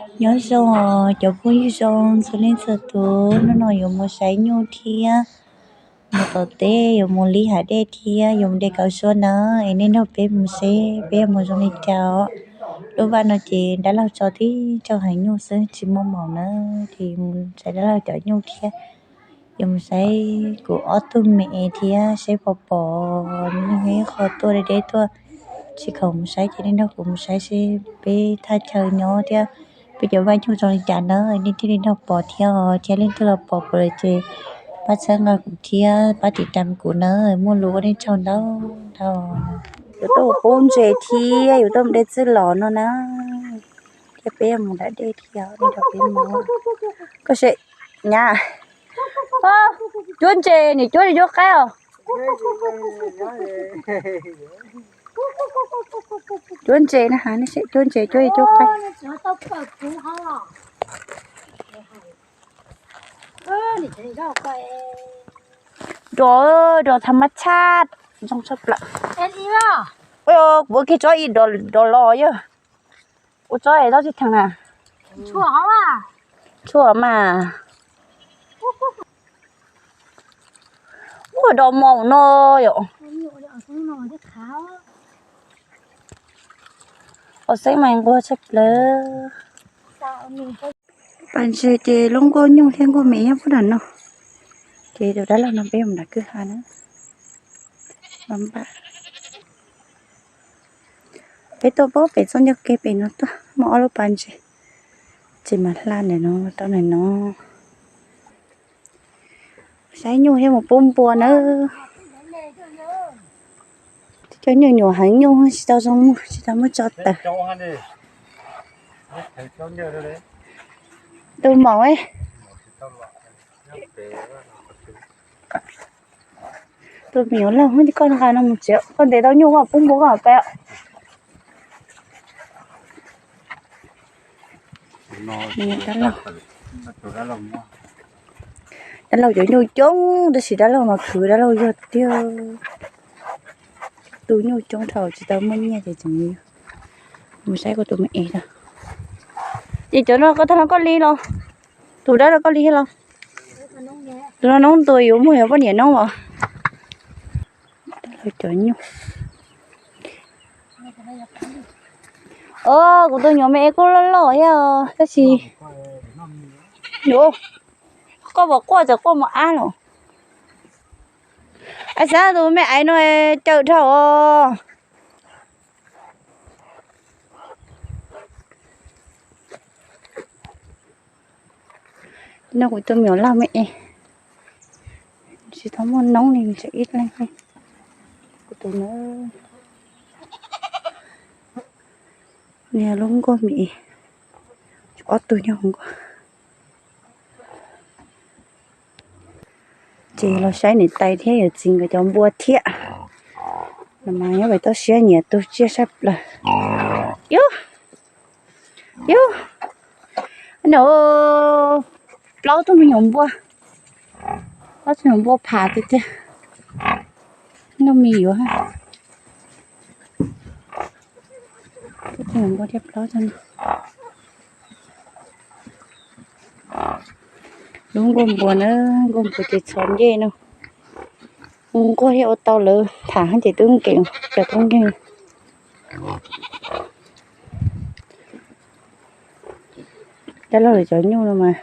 Nyob zoo os cov phooj ywg zoo txhua leej txhua tus, hnub no yuav mus saib nyuj thiab mus tom teb, yuav mus li hav dej thiab yuav mus de kauv suab na, es nej nrog peb mus seb peb yuav mus zoo li cas os. Lub vaj no ces dab laug tso tib tsoom heev nyuj xwb tsis muaj maum na, ces mus saib dab laug cov nyuj thiab. Yuav mus saib kuv ob tug me es thiab seb puas pom, nws ib qho tuaj deb deb tuaj, tsis khoom mus saib ces nej nrog kuv mus saib seb peb thaj chaw nyob thiab peb cov vaj nyuj zoo li cas na, nej thiaj li nrog pom thiab os. Thiab leej twg los pom kuv lawm ces pab txhawb nqa kuv thiab pab tiv tam kuv na, muaj lus ua nej tsaug ntau ntau. Yuav tuaj mus pub ntses thiab yuav tuaj mus de txwj los no na, thiab peb yuav mus da dej thiab nej nrog peb mus. Koj se nyab, cuab ntses, nim cuab li cuab qaib os. Cuab ntses na, cuab ntses cuab li cuab qaib. Dos, dos tha mab tshaj, zoo tshaj plaws. Kuv ua kiag tsob ib dos los yog. Ua tsob es tsob tsis theem na. Tshuaj mas. Ua dos mos no yom. Os xeeb mas nquag tshaj plaws. Pas ntses ces lub nkuaj nyuj thiab nkuaj me nyob puag nram no. Ces tus dab laug no peb mus nram kwj ha na. Peb tuaj pem txoj ncauj ke pem no tuaj muaj ob lub pas ntses, ces mas hla ntawm no rau ntawm no. Saib nyuj thiab mus pub npua nawb. Cov nyuj nyuam heev, nyuj tsis tau zoo muag, tsis tau muaj tso taws. Tus maum, tus me nyuam laug, koj nqa no mus tsev, koj ntes tau nyuj koj pub npua koj pais. Dab laug cov nyuj coob tab sis dab laug mas khwv, dab laug yog tiag. Tu nyuj coob dhau tsis tau muaj nyiaj ces tseem mus saib kuv tus me es. Ces cov no koj tag no koj li los? Tus dab no koj li thiab los? Tus no noob ntua yuav muag yuav poj niam noob os. Dab laug cov nyuj. Os, kuv tus nyuam me es kuj loj loj thiab tab sis, koj puas quaj txawm quaj mus ab los? Ab xav tus me aiv no cawm dhau os. No kuv tus me nyuam laug me es, tsis tau muaj noob li, tseem ib leeg. Kuv tus no, niag lub nkuaj me es, ob tug nyob hauv nkuaj. Ces los saib niam tais thiab yawm txiv nkawd cov npua thiab. No mas nyob pem toj siab nyiam tu tsiaj sab plaws. Yus, yus, no, plaub tug me nyuam npua, plaub tug me nyuam npua pham tiag tiag. No me yuav, plaub tug me nyuam npua thiab plaub tug no. Lub nkuaj npua na, nkuaj npua ces txhov ncej no. Nquag thiab ua tau lawv tham ces twb nkees, cov tub nkeeg. Dab laug lawv cov nyuj no mas,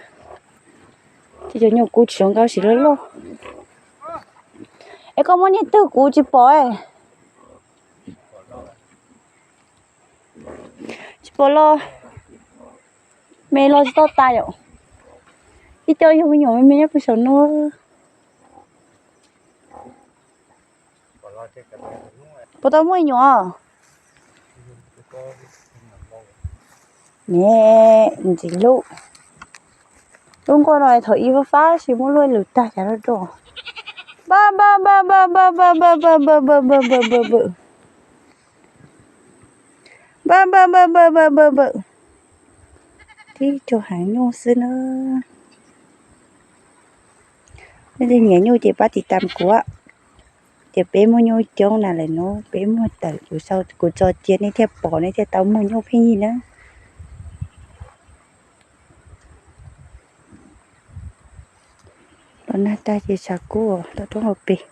cov nyuj kuv tsis zoo nkauj sis loj loj. Es koj muaj niag twg kuv tsis pom? Tsis pom los, me los tsis tau tas yom. Ib co yog me nyuam me me nyob puag saum no. Puas tau muaj nyuam? Ne, ntxim hlub. Lub nkuaj no thaum ib fab fab sis muab luaj lwm tag cas loj dua. Npawm npawm npawm npawm npawm npawm npawm npawm npawm npawm npawm npawm npawm npawm. Npawm npawm npawm npawm npawm npawm npawm. Tib tug heev nyuj xwb na. Nej leej nyiam nyuj ces pab tiv tam kuv, ces peb muaj nyuj coob na lawm no, peb muag tawm kuv sau kuv tso cia nej thiaj pom nej thiaj tau muag nyuj pheej yig na. Ua nag tag ces tshav kub tom roob hauv pes.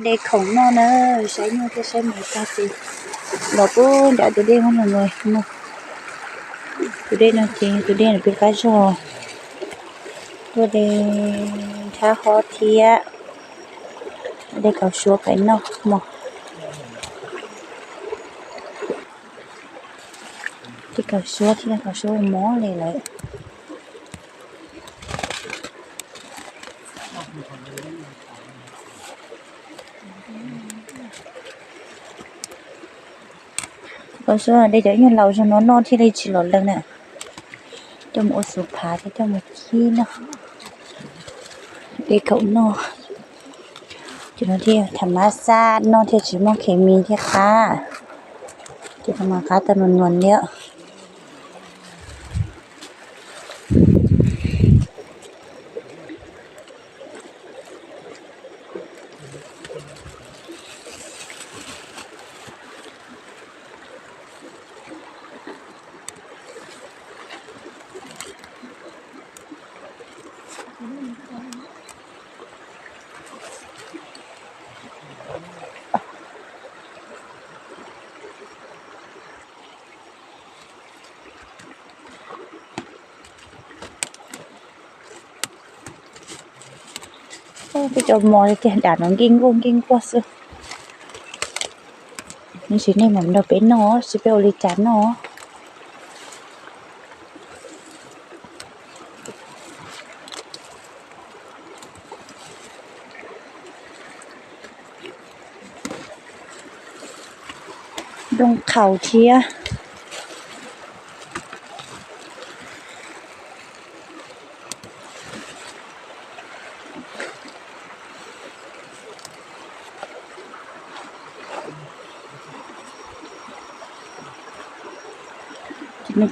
De khoom noj na, saib nyuj thiab saib me tag ces los pub nram tus dej no no. Tus dej no ces tus dej no pem qab zog, tuaj de nrhab hob thiab de kaus suab pem noj mog. De kaus suab thiab kaus suab mos li lawm. Kaus suab de cov nyuj laus zog no noj thiaj li tsis lom lees na. Coj mus ua xuv phav thiab coj mus cib noj. De khoom noj, cov no thiaj tham mas xaj noj thiaj tsis muaj khes mis thiab qab. Ces tham mas qab tau nus nuas thiab. Peb cov mos tiag dam no nkij nkuaj nkij nkuaj xwb. Nws tsis nej mam nrog peb noj, tsis peb ua li cas noj. Nplooj qhaus thiab.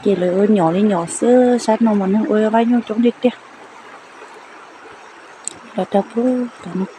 Ces lawv ua nyom li nyom xwb, sab no mas neeg ua vaj nyuj coob tiag tiag. Los rau pub tom no.